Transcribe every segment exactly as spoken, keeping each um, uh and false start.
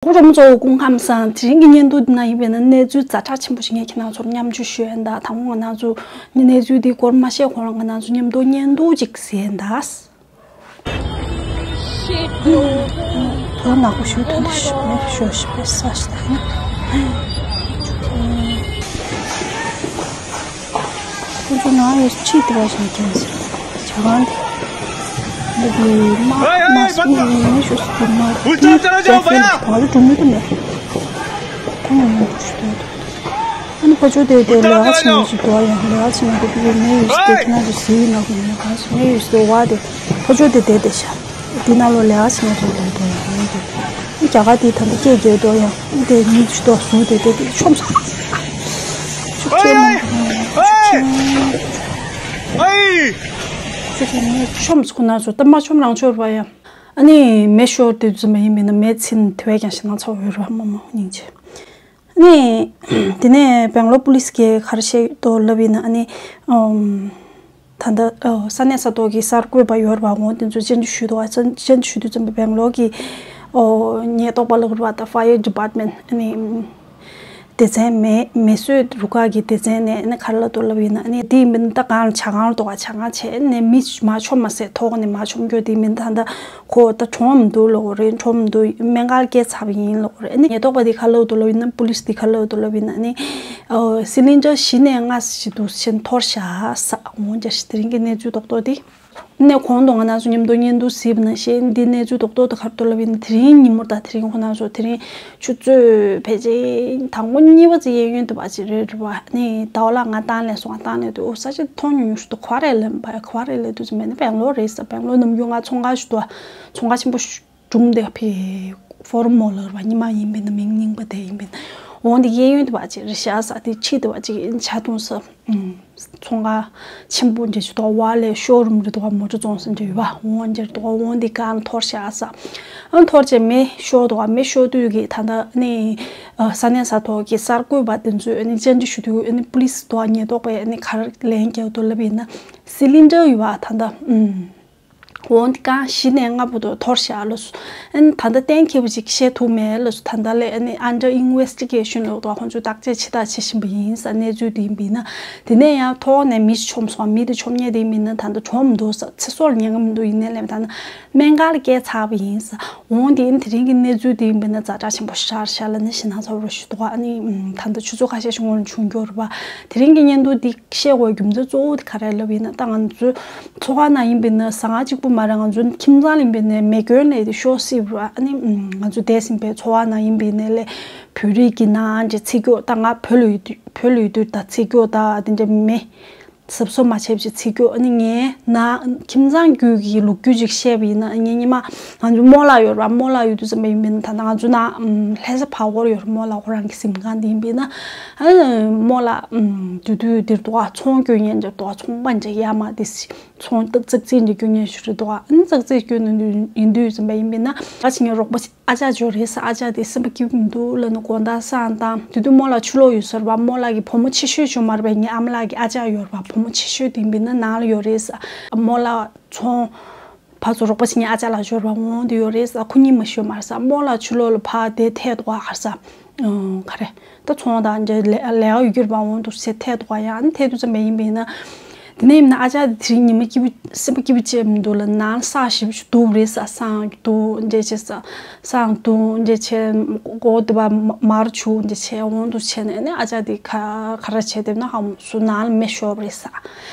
ཁོ་རོམ་གཙོ་བོ་སྐུ་ཁམས་བཟང་། དེ་རིང་གི་བརྙན་ཐུང་འདི་ན་ཡིན་པས་ན་གནས་ཚུལ་ཛ་དྲག་ཆེན་པོ་ཞིག་ངས་ཁྱེད་རང་ཚོར་མཉམ་སྤྱོད་ཞུ་ཡ་ཡིན་ད། དང་པོ་ང་རང་ཚོ་གནས་ཚུལ་འདི་སྐོར་མ་ཤེས་གོང་ལ་ང་རང་ཚོ་མཉམ་དུ་བརྙན་ཐུང་ཅིག་གཟིགས་ཡ་ཡིན་ད། དོ་ནག་པོ་ཞུ་ཐུབ་ཞུ་ཞུ་ཞུ་པའི་ས་ཞིག་ད་ཡིན། ཁོ་ཚོ་ནང་ཡོད་ཕྱིས་དེ་བ་ཞིག་ཀྱང་ཟེར། ཇ་ཁང་དེ། འདི་གི་མ་མ་སུ་ཡིན་ནི་ཞུ་སུ་དེ་མ་དེ་ཇ་ཧྥེན་ད་རུ་གྲུ་མི་དུ་མེད། ཁོང་ཡང་ཞུ་དོ། ཨ་ནི་ཕ་ཆོས་དེ་དེ་ལས་ཀ་བྱེད་ནི་ཞིག་དོ་ཡང་ལས་ཀ་བྱེད་ནི་དེ་དེ་མེ་ཡོད་ཞིག་དེ་ཁྱེད་རང་ཚོ་ཟིན་ཡིན་ནོ་གི་མེ་གང་སུ་མེ་ཡོད་ཞིག་དེ་བ་དེ་ཕ་ཆོས་དེ་དེ་དེ་ཤ། འདི་ནང་ལོ་ལས་ཀ་བྱེད་ནི་ཞིག་དོ་དོ་ཡང་མེ་དེ། རྒྱ་གར་དེ་ད་ནི་སྐད་རྒྱལ་དོ་ཡང་དེ་མི་ཞིག་དོ་སུ་དེ་དེ་དེ་ཆོམ་ས། ཆོམ་ཁོ་ན་ཚོ་ཏམ་མ་ཆོམ་རང་ཆོར་བ་ཡ། ཨ་ནི་མེ་ཤོར་དེ་ཙམ་ཡིན་མིན་ན་མེ་ཚིན་དེ་བས་ཀྱང་ཞེ་ན་ཚ་བོ་ཡོད་ར་མ་མ་སྙིང་རྗེ། ཨ་ནི་དེ་ནས་སྦེང་ལོར་པུ་ལིས་ཀྱིས་ག་རེ་བཤད་དོ་ལབ་ཡིན་ན་ཨ་ནི་ཨམ། ད་ལྟ་ཨོ་ས་གནས་ས་ཐོག་གི་གསར་འགོད་པ་ཡོད་ར་བ་འོང་དེ་ཚོ་བཅར་འདྲི་ཞུས་འདུག་བ། བཅར་འདྲི་ཞུས་དུས་ཙམ་པ་སྦེང་ལོར་གྱི་ཨོ་ཉེན་རྟོག་པ་ལ་ར་བ་ད་fire department ཨ་ནི། སྡེ་ཚན་མེ་མེ་གསོད་རུ་ཁག་གི་སྡེ་ཚན་ནས་ནི་ག་རེ་ལབ་འདུག་ལབ་ཡིན་ན་ནི་དེ་མིན་ད་གང་ཇ་ཁང་ལ་འདུག་ག་ཇ་ཁང་བྱས་ནས་མི་མ་ཆོམ་མ་ཟད་ཐོག་ནས་མ་ཆོམ་རྒྱུ་དེ་མིན་ད་ད་ཁོ་ད་གྲོངས་མི་འདུག་ལབ་རེད། གྲོངས་མི་འདུག་སྨན་ཁང་ལ་སྐྱེལ་ཚར་བ་ཡིན་ལབ་རེད། ནི་ཉེན་རྟོག་པ་དེ་ག་རེ་ལབ་འདུག་ལབ་ཡིན་ན་པུ་ལིས་དེ་ག་རེ་ལབ་འདུག་ལབ་ཡིན་ན་ནི་སི་ལིན་ཌར་བཞི་ནས་ལྔ་ཞིག་འདུག་ཕྱིན་འཐོར་བཞག་ས་འོང་རྒྱ་ཞིག་དེ་རིང་གི་གནས་ཚུལ་རྡོག་རྡོག་དེ། ནས་གོང་དུ་ང་རང་ཚོ་མཉམ་དུ་བརྙན་ཐུང་གཟིགས་པ་ནང་བཞིན་འདི་གནས་ཚུལ་རྡོག་རྡོག་ཏུ་ག་རེ་འདུག་ལབ་ཡིན་ན་དེ་རིང་ཉིན་མོ་དང་དེ་རིང་ཁོ་ན་ཚོ་དེ་རིང་ཆུ་ཚོད་ཕལ་ཆེར་དང་པོ་གཉིས་པ་ཙམ་གཡས་གཡོན་དུ་བ་ཅིག་རེད་རེད་བ། ནི་ཟླ་བ་ལ་ང་བཏང་ལས་སོང་ང་བཏང་ལས་དུས་ཨོ་ས་ཆ་མཐོང་ཉུང་ཉུང་ཞིག་འདུག་ག་བ་རེད་ལབ་པ་ག་བ་རེད་ལབ་དུས་ཙམ་པ་ནི་སྦེང་ལོར་རེད་ས། སྦེང་ལོར་ནམ་རྒྱུན་ང་ཚོང་ཁང་ཞིག་འདུག་ཚོང་ཁང་ཆེན་པོ་ཞིག་གྲུང་དེ་ཕི་ཧྥོ་རམ་མོལ་ལ་ར་བ་ཉི་མ་ཡིན་པས་ན་མིང་རྙིང་པ་དེ་ཡིན་པས་ན་འོང་དེ་གཡས་གཡོན་དུ་བ་ཅིག་རེད་ཤག་ས་དེ་ཕྱི་དུ་བ་ཅིག་ཡིན་ཆ་གཏོང་ས་ཚོང་ཁང་ཆེན་པོ་འདྲ་ཞིག་འདུག་བ་ལས་ཤོ་རུམ་རེད་འདུག་བ་མོ་ཊ་བཙོང་ས་འདྲ་ཡོད་བ། འོང་འདྲ་འདུག་བ་འོང་དེ་གང་འཐོར་ཤག་ས་ཨ་འཐོར་བྱས་མེ་ཤོར་འདུག་བ། མེ་ཤོར་དུས་ཀྱི་ད་ལྟ་ནི་ས་གནས་ས་ཐོག་གི་གསར་འགོད་པ་དེ་ཚོས་ནི་བཅར་འདྲི་ཞུ་དུས་ནི་པུ་ལིས་འདུག་བ་ཉེན་རྟོག་པས་ནི་ག་རེ་ལན་བརྒྱབ་འདུག་ལབ་ཡིན་ན་སི་ལིན་ཌར་ཡོད་བ་ད་ལྟ་ཨུམ། འོང་འདི་གང་བཞི་ནས་ལྔ་བར་དུ་འཐོར་བཞག་ལ་སོ། ཨན་ད་ལྟ་གཏན་འཁེལ་བ་ཅིག་བཤད་ཐུབ་མེད་ལ་སོ། ད་ལྟ་ལས་ཨ་ནི་under investigation ལོག་ཏུ་ཁོང་ཚོས་བརྟག་དཔྱད་ཆེ་ཐག་ཆེ་བཞིན་པ་ཡིན་ས་གནས་ཚུལ་དེ་ཡིན་པ་ཡིན་ན། དེ་ནས་ཡང་ཐོག་ནས་མི་ཆོམ་སོང་མི་དེ་ཆོམ་ཉེ་དེ་མིན་ན་ད་ལྟ་གྲོངས་མི་འདུག་ས་ཚེ་སྲོག་ཉེན་ཁ་མི་འདུག་ཡིན་ནའི་ལས་ད་ནི་སྨན་ཁང་ལ་བསྐྱལ་ཚར་བ་ཡིན་ས། འོང་དེ་ཡིན་དེ་རིང་གི་གནས་ཚུལ་དེ་ཡིན་པ་ཡིན་ན་ཛ་དྲག་ཆེན་པོ་ཤར་ཤར་ལ་ནི་ཞེ་ན་ཚ་བོ་ཞུ་དོག་ཨ་ནི་ད་ལྟ་ཆུ་ཚོད་ཁ་ཤས་ཤིག་སྔོན་ལ་བྱུང་རྒྱུ་རེད་པ། དེ་རིང་གི་བརྙན་ཐུང་འདི་བཤད་དགོས་རྒྱུ་མཚན་གཙོ་བོ་དེ་ག་རེ་ལབ་ཡིན་ན་ད་ང་ཚོའི་འཚོ་བ་ནང་ཡིན་པས་ན་ཟ་ཁང་གཅིག་པུ་མ་རེད། ང་ཚོའི་ཁྱིམ་ཚང་ལ་ཡིན་པས་ན་མེ་སྐྱོན་ལས་དེ་ཤོར་སྲིད་པ་རེད། ཨ་ནི་ང་ཚོ་འདས་ཟིན་པའི་འཚོ་བ་ནང་ཡིན་པས་ན་ལས་བོད་རིགས་ཀྱི་ནང་འདྲ་ཚིག་སྐྱོ་ད་ང་བོད་ལ་ཡོད་དུས་བོད་ལ་ཡོད་དུས་ད་ཚིག་སྐྱོ་ད་དེ་འདྲ་མེ་གཟབ་གཟབ་མ་བྱས་པ་ཅིག་ཚིག་སྐྱོ་ཨ་ནི་ངའི་ནང་ཁྱིམ་ཚང་རྒྱུད་ཀྱི་ལོ་རྒྱུས་ཅིག་བཤད་པ་ཡིན་ན་ངའི་ཉི་མ་ང་ཚོ་རྨོ་ལགས་ཡོད་ར་རྨོ་ལགས་ཡོད་དུས་ཙམ་པ་ཡིན་པས་ན་ད་ལྟ་ང་ཚོ་ནང་ལྷ་ས་བར་སྐོར་ཡོད་ར་རྨོ་ལགས་ཁོ་རང་གི་གཟིམ་ཁང་དེ་ཡིན་པས་ན་ཨ་རྨོ་ལགས་དུས་དུས་འདིར་དུ་ཚོང་སྐྱོན་ཉན་འདིར་དུ་ཚོང་པ་འདྲ་ཡ་མ་དེ་ཚོང་ཙག་ཙིག་འདྲ་སྐྱོན་ཉན་ཞུ་རེད་དུ་ཨ་ནི་ཙག་ཙིག་སྐྱོན་ནས་ཡིན་དུས་ཙམ་པ་ཡིན་པས་ན་ད་ཕྱི་ངའི་རོགས་པ་ཨ་ཅག་འབྱོར་རེད་ས། ཨ་ཅག་དེ་སེམས་པ་སྐྱིད་པོ་མི་འདུག་ལབ་ནས་དགོང་དག་སང་བཏང་དེ་དུས་རྨོ་ལགས་ཕྱི་ལོགས་ཡོད་ས་རེད་པ། རྨོ་ལགས་ཀྱི་བུ་མོ་ཆེ་ཤོས་ཅིག་ཡོད་མ་རེད་པས། ངའི་ཨ་མ་ལགས་ཀྱི་ཨ་ཅག་ཡོད་རེད་པ། བུ་མོ་ཆེ་ཤོས་དེ་ཡིན་པས་ན་ནང་ལ་ཡོད་རེད་ས། རྨོ་ལགས་ཚོང་ཕར་ཚུར་རོགས་པ་བྱེད་མཁན་ཨ་ཅག་ལགས་འབྱོར་པ་འོང་དུ་ཡོད་རེད་ས། ཁོ་གཉིས་མ་ཤོད་མ་རེད་ས། རྨོ་ལགས་ཕྱི་ལོགས་ལ་ཕར་དེ་ཐད་དོ་ག་རེ་ས། ག་རེ་ད་ཚོང་དང་འདྲ་ལས་ལས་ཀ་ཡོད་རྒྱུ་རེད་པ། འོང་དུ་ཟེར་ཐད་དོ་ག་ཡང་ཐད་དུས་ཙམ་པ་ཡིན་པས་ན། དེ་ནས་ཡིན་ན་ཨ་ཅག་དེ་དེ་རིང་ཉི་མ་སྐྱིད་པོ་སེམས་པ་སྐྱིད་པོ་བྱས་མི་འདུག་ལ་ནང་ལ་སང་ཞིབ་ཞིབ་འདུག་རེད་ས། སང་འདུག་འདྲ་བྱས་ས། སང་འདུག་འདྲ་བྱས་མགོ་བོ་དེ་པ་མར་བྱུག་འདྲ་བྱས་འོང་དུ་བྱས་ནས་ནི་ཨ་ཅག་དེ་ག་ག་རེ་བྱས་བསྡད་ན་ཧ་མ་སུ་ནང་ལ་མེ་ཤོར་བ་རེད་ས།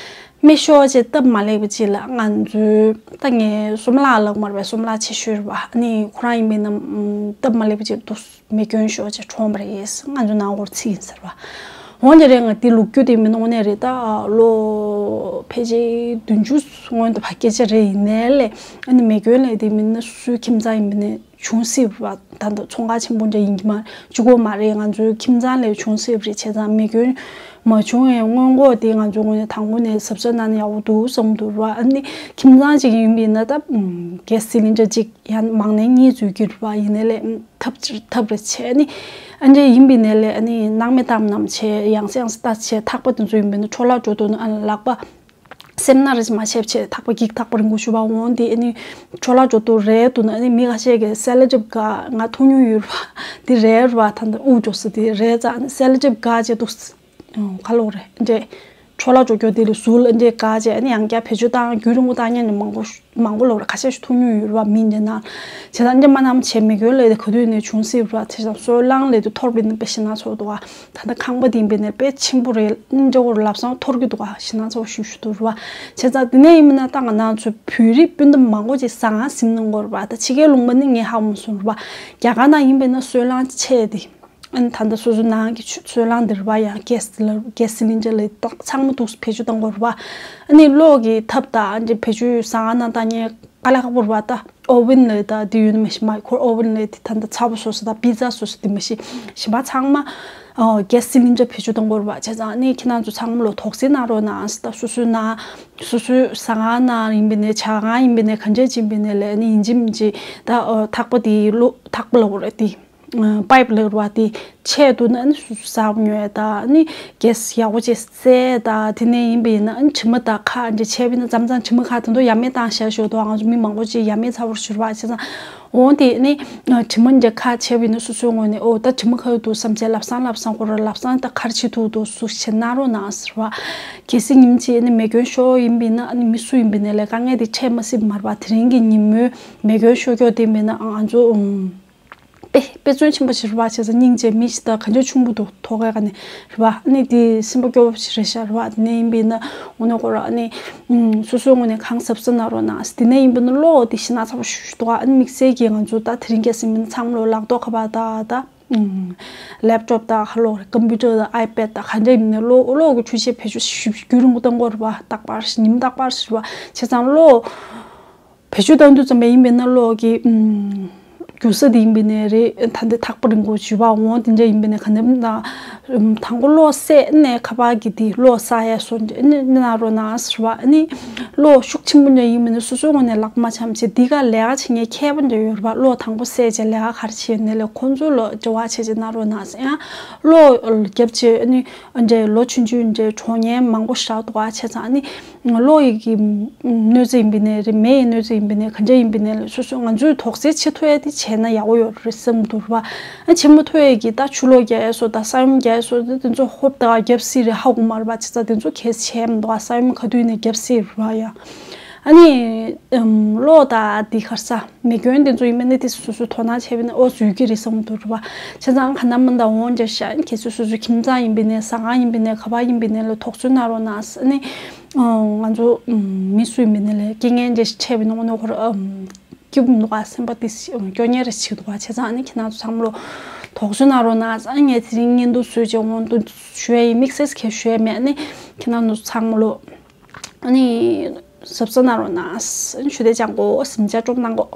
མེ་ཤོར་བྱས་སྟབས་མ་ལེགས་པ་ཅིག་ལ་ང་ཚོའི་ད་ངའི་སོམ་ལགས་ལགས་མ་རེད་པས། སོམ་ལགས་ཆེ་ཤོས་རེད་པ། ཨ་ནི་ཁོ་རང་ཡིན་པས་ན་སྟབས་མ་ལེགས་པ་ཅིག་འདུག་མེ་སྐྱོན་ཤོར་བྱས་གྲོངས་པ་རེད། ང་ཚོ་ནང་སྒོར་ཚིག་ཡིན་ཟེར་བ། འོན་ཀྱང་རེད་ང་དེ་ལོ་རྒྱུས་དེ་མིན་དངོས་གནས་རེད་ད། ལོ་ཕལ་ཆེར་བདུན་ཅུ་སྔོན་དུ་བ་སྐད་ཆ་རེད། ཡིན་ནའི་ལས་ཨ་ནི་མེ་སྐྱོན་ལས་དེ་མིན་ན་སུའི་ཁྱིམ་ཚང་ཡིན་པ་ནས་བྱུང་སྲིད་པ། ད་ལྟ་ཚོང་ཁང་ཆེན་པོ་འདྲ་ཡིན་གྱི་མ་གཅིག་པོ་མ་རེད། ང་ཚོའི་ཁྱིམ་ཚང་ལས་བྱུང་སྲིད་པ་རེད། བྱས་ཙང་མེ་སྐྱོན་མ་བྱུང་བའི་སྔོན་འགོག་དེ་ང་ཚོའི་ངོས་ནས་དང་པོ་ནས་གཟབ་གཟབ་གནང་ན་ཡག་པོ་འདུག་བསམ་འདུག་ར། ཨ་ནི་ཁྱིམ་ཚང་གཅིག་ཡིན་པ་ཡིན་ན་ད་གེ་སི་སི་ལིན་ཌར་གཅིག་ཡང་མང་ནས་གཉིས་འཛུལ་གྱི་རེད་པ། ཡིན་ནའི་ལས་ཐབས་ཅིག་ཐབས་རེ་བྱས་ནི་ཨ་འདྲས་ཡིན་པའི་ནས་ལས་ཨ་ནི་སྣང་མེད་བཏང་ནམ་བྱས་ཡང་སེ་ཡང་སེ་ལྟ་བྱས་ཐག་པ་དེ་ཚོ་ཡིན་པའི་ནི་འཕྲོ་བརླག་འགྲོ་འདུག་ན་ཨ་ལག་པ་ སེམས་ན་རེ་མ་བྱས་བྱས་ཐག་པ་འགིག་ཐག་པ་རིང་པོ་ཞུ་བ་འོང་དེ་ཨ་ནི་ཆོ་ལ་འཇོག་ཏུ་རེད་འདུག་ན་ཨ་ནི་མི་ཁ་ཤས་ཀྱི་སེ་ལ་ཅིབ་ག་ང་ཐུག་མྱོང་ཡོད་ར་བ་དེ་རེད་ར་བ། ད་འདི་དབུགས་འཇོག་ས་དེ་རེད་ཙང་ཨ་ནི་སེ་ལ་ཅིབ་ག་བྱས་འདུག་ཁ་ལོ་རེད་འདྲེ། ཆོ་ལ་འཇོག་རྒྱུ་དེ་ལ་ཟུར་ལ་འདྲེ་ག་བྱས་ཨ་ནི་ཡང་བསྐྱར་བེད་སྤྱོད་བཏང་རྒྱུན་རིང་པོ་བཏང་མཁན་ནི་མང་པོ་མང་པོ་ལོ་ར་ཁ་ཤས་ཤིག་ཐུག་མྱོང་ཡོད་ར་བ་མི་འདྲེ་ན། བྱས་ཙང་འདྲེ་མ་ནམ་བྱས་མི་དགོས་ལས་དེ་ག་དུས་ནས་བྱུང་སྲིད་ར་བ། བྱས་ཙང་སོལ་རླངས་ལས་དེ་འཐོར་བའི་ནི་དཔེ་ཞེ་ན་ཚོགས་འདུག་བ། ད་ལྟ་ཁང་པ་དེ་ཡིན་པས་ནས་དཔེ་ཆེན་པོ་རེད། འདྲེ་འོར་ལབ་སང་འཐོར་གི་འདུག་ག་ཞེ་ན་ཚོགས་ཞུ་ཞུ་འདུག་ར་བ། བྱས་ཙང་དེ་ནས་ཡིན་མིན་ན་ད་ང་ནང་ཚོ་བོད་རིགས་སྤུན་ཟླ་མང་པོ་ཅིག་ཟ་ཁང་ཟིན་གནང་གོ་ར་བ། ད་ཕྱི་རྒྱལ་ལུང་པ་ནི་ངས་ཧ་གོ་མ་སོང་ར་བ། རྒྱ་གར་ནང་ཡིན་པས་ན་སོལ་རླངས་ཆེ་དེ། ཨ་ནི་ད་ལྟ་སོ་སོའི་ནང་གི་ཆུ་ཚོད་ལང་འདིར་བ་ཡང་གེ་སི་ལ་གེ་སི་ལིན་ཇར་ལ་ད་ཚང་མ་འདུག་བེད་སྤྱོད་གཏོང་དགོས་ར་བ། ཨ་ནི་གློག་གི་ཐབ་དང་ཨ་ནི་བེད་སྤྱོད་ཟ་ཁང་ནང་བཏང་མཁན་དཀའ་ལས་ཁག་པོ་ར་བ། ད་ཨོ་ཝན་ལ་ད་དེ་ཡོད་ནི་མ་གཞི་མའི་ཁོར་ཨོ་ཝན་ལ་དེ་ད་ལྟ་ཚ་པོ་བཟོ་ས་དང་པི་ཛ་བཟོ་ས་དེ་མ་གཞི་གཞན་པ་ཚང་མ་ཨོ་གེ་སི་ལིན་ཇར་བེད་སྤྱོད་གཏོང་དགོས་ར་བ། བྱས་ཙང་ཨ་ནི་ཁྱེད་རང་ཚོ་ཚང་མ་ལོ་དོགས་སེལ་གནང་རོགས་གནང་། ད་སོ་སོའི་ནང་སོ་སོའི་ཟ་ཁང་ནང་ཡིན་པས་ནས་ཇ་ཁང་ཡིན་པས་ནས་གང་ཅི་ཡིན་པས་ནས་ལས་ཨ་ནི་ཡིན་གཅིག་མིན་གཅིག་ད་ཨོ་ཐག་པ་དེ་གློག་ཐག་པ་ལ་འོ་ར་དེ། པའིབ་ལབ་ར་བ་དེ་ཆད་འདུག་ན་ནི་སུ་སུ་ཟ་བ་ཉོ་ཡ་ད་ནི་གེ་སི་ཡག་པོ་ཅིག་བསད་ད། དེ་ནས་ཡིན་པ་ཡིན་ན་ཨ་ནི་དྲི་མ་ད་ཁ་འདྲ་ཆད་པ་ཡིན་ན་མཚམས་མཚམས་དྲི་མ་ཁ་དེ་ཚོ་ཡ་མེད་བཏང་བཞག་ཞོག་དོ། ང་ཚོ་མི་མང་པོ་ཅིག་ཡ་མེད་ཚ་བོར་ཞུ་བ་བྱས་ཙང་འོང་དེ་ནི་དྲི་མ་འདྲ་ཁ་ཆད་པ་ཡིན་ན་སོ་སོའི་ངོས་ནས་ཨོ་ད་དྲི་མ་ཁ་ཡོད་འདུག་བསམ་བྱས་ལབ་སང་ལབ་སང་ཁོ་ར་ལབ་སང་ད་ག་རེ་བྱེད་ཐུབ་འདུག་སུ་བྱེད་གནང་རོགས་གནང་ཟེར་བ། གལ་སྲིད་ཉིན་གཅིག་ནི་མེ་སྐྱོན་ཤོར་ཡིན་པ་ཡིན་ན་ཨ་ནི་མི་སུ་ཡིན་པ་ཡིན་ནའི་ལས་དཀའ་ངལ་དེ་འཕྲད་མ་སྲིད་མ་རེད་བ། དེ་རིང་གི་ཉིན་མོའི་མེ་སྐྱོན་ཤོར་ཀྱོག་དེ་ཡིན་པ་ཡིན་ན་ང་ཚོ་དཔེ་དཔེ་མཚོན་ཆེན་པོ་ཞིག་རེད་བ། བྱས་ཙང་སྙིང་རྗེ། མི་ཞིག་ད་གང་ཅི་ཆུང་པོ་འདུག་མཐོ་གས་ག་ནས་རེད་བ། ཨ་ནི་དེ་སེམས་པ་སྐྱོ་པོ་ཞིག་རེད་ཤག་རེད་བ། དེ་ནས་ཡིན་པ་ཡིན་ན་འོ་ནས་ཁོ་ར་ཨ་ནི་སོ་སོའི་ངོས་ནས་གང་གཟབ་གཟབ་གནང་རོགས་གནང་། དེ་ནས་ཡིན་པ་ཡིན་ན་གློག་དེ་ཞེ་ན་ཚ་པོ་ཞིག་འདུག་ཨ་ནི་དམིགས་བསལ་གྱིས་ང་ཚོ་ད་དེ་རིང་ཁ་སང་མི་ཚང་མ་ལོ་ལག་ཐོག་ཁ་པར་ད་ད། ལེབ་ཊོབ་དང་ཁ་ལོ་ཀམ་པུ་ཊར་དང་ཨའི་པེཌ་དང་ག་འདྲ་ཡིན་ནའི་གློག་གློག་གི་འཕྲུལ་ཆས་བེད་སྤྱོད་ཞིབ་རྒྱུན་རིང་པོ་གཏོང་དགོས་རེད་བ། རྟག་པར་ཉིན་རྟག་པར་ཞིག་རེད་བ། བྱས་ཙང་གློག་བེད་སྤྱོད་གཏོང་དུས་ཙམ་པ་ཡིན་པས་ན་གློག་གི་རྒྱུ་ས་དེ་ཡིན་པས་ནའི་རེད། ད་འདི་ཐག་པ་རིང་པོ་ཞུ་བ་འོང་དེ་འདྲ་ཡིན་པས་ནའི་ག་འདྲ་ན་དང་པོ་གློག་བསད་ནས་ཁ་པར་གྱི་དེ་གློག་བསགས་ཡ་སོ་འདྲ་ནི་གནང་རོགས་གནང་ཟེར་བ། ཨ་ནི་གློག་ཤུགས་ཆེན་པོ་འདྲ་ཡིན་པས་ན་སོ་སོའི་ངོས་ནས་ལག་པ་མ་འཆང་བྱས་འདི་ག་ལས་ཀ་བྱེད་མཁན་མཁས་པ་འདྲ་ཡོད་རེད་བ། གློག་དང་པོ་བསད་བྱས་ལས་ཀ་ག་རེ་བྱས་ནས་ལས་ཁོང་ཚོ་ལ་འབྲེལ་བ་བྱས་བྱས་གནང་རོགས་གནང་ཟེར། ཡང་གློག་བརྒྱབ་བྱས་ཨ་ནི་འདྲའི་ལོ་ཆུང་ཆུང་འདྲའི་གྲོངས་མཁན་མང་པོ་ཞིག་འདུག་བ། བྱས་ཙང་ཨ་ནི་གློག་ཡི་གི་གནོད་འཚེ་ཡིན་པས་ནའི་རེད། མེ་ཡི་གནོད་འཚེ་ཡིན་པས་ནའི་ག་འདྲ་ཡིན་པས་ནའི་ལས་སོ་སོ་ང་ཚོས་དོགས་སེལ་བྱེད་ཐུབ་ཡ་དེ་བྱས་ན་ཡག་པོ་ཡོད་རེད་བསམ་འདུག་བ། ཨ་བྱེད་མ་ཐུབ་ཡ་གི་ད་ཆུ་གློག་རྒྱག་ཡ་སོ་དང་ས་ཡོམ་རྒྱག་ཡ་སོ་དེ་དེ་ཚོ་ཧོབ་ཏེ་བརྒྱབ་སྲིད་རེད་ཧ་གོ་མ་རེད་བ། བྱས་ཙང་དེ་ཚོ་གལ་སྲིད་བྱས་མ་འདུག་བ། ས་ཡོམ་ག་དུས་ནས་བརྒྱབ་སྲིད་རེད་བ་ཡ། ཨ་ནི་ཨམ་གློག་དང་དེ་ག་རེ་ཟ། མེ་སྐྱོན་དེ་ཚོ་ཡིན་པ་ནི་དེ་སོ་སོའི་དོ་སྣང་བྱས་པ་ནི་ཨོ་བཟོས་ཀྱི་རེད་བསམ་འདུག་རེད་བ། བྱས་ཙང་ག་ན་མ་ད་འོང་འདྲ་ཤག་གལ་སྲིད་སོ་སོའི་ཁྱིམ་ཚང་ཡིན་པ་ནི་ཟ་ཁང་ཡིན་པ་ནི་ག་པར་ཡིན་པ་ནི་ལ་དོགས་ཟོན་གནང་རོགས་གནང་ཟེར་ནི། ང་ཚོ་མི་སུ་ཡིན་པ་ནི་ལ་རྐྱེན་ངན་འདྲ་ཞིག་འཕྲད་པ་ནི་འོ་ནི་ཁོ་ར་སྐྱིད་པོ་མི་འདུག་ག་སེམས་པ་དེ་སྐྱོ་ཉེ་རེ་ཞིག་འདུག་ག་བྱས་ཙང་ནི་ཁྱེད་རང་ཚོ་ཚང་མ་ལོ་དོགས་ཟོན་གནང་རོགས་གནང་ཟེར། ངས་དེ་རིང་བརྙན་ཐུང་བཟོས་བྱས་འོང་དུ་ཞུ་ཡ་ཡིན། དམིགས་བསལ་གྱི་ཞུ་ཡ་མེད། ནི་ཁྱེད་རང་ཚོ་ཚང་མ་ལོ་ནི་གཟབ་གཟབ་གནང་རོགས་གནང་ཟེར། ཞུ་དེ་ཅང་གོ་སེམས་ཅག་སྤྲོ་གནང་གོ།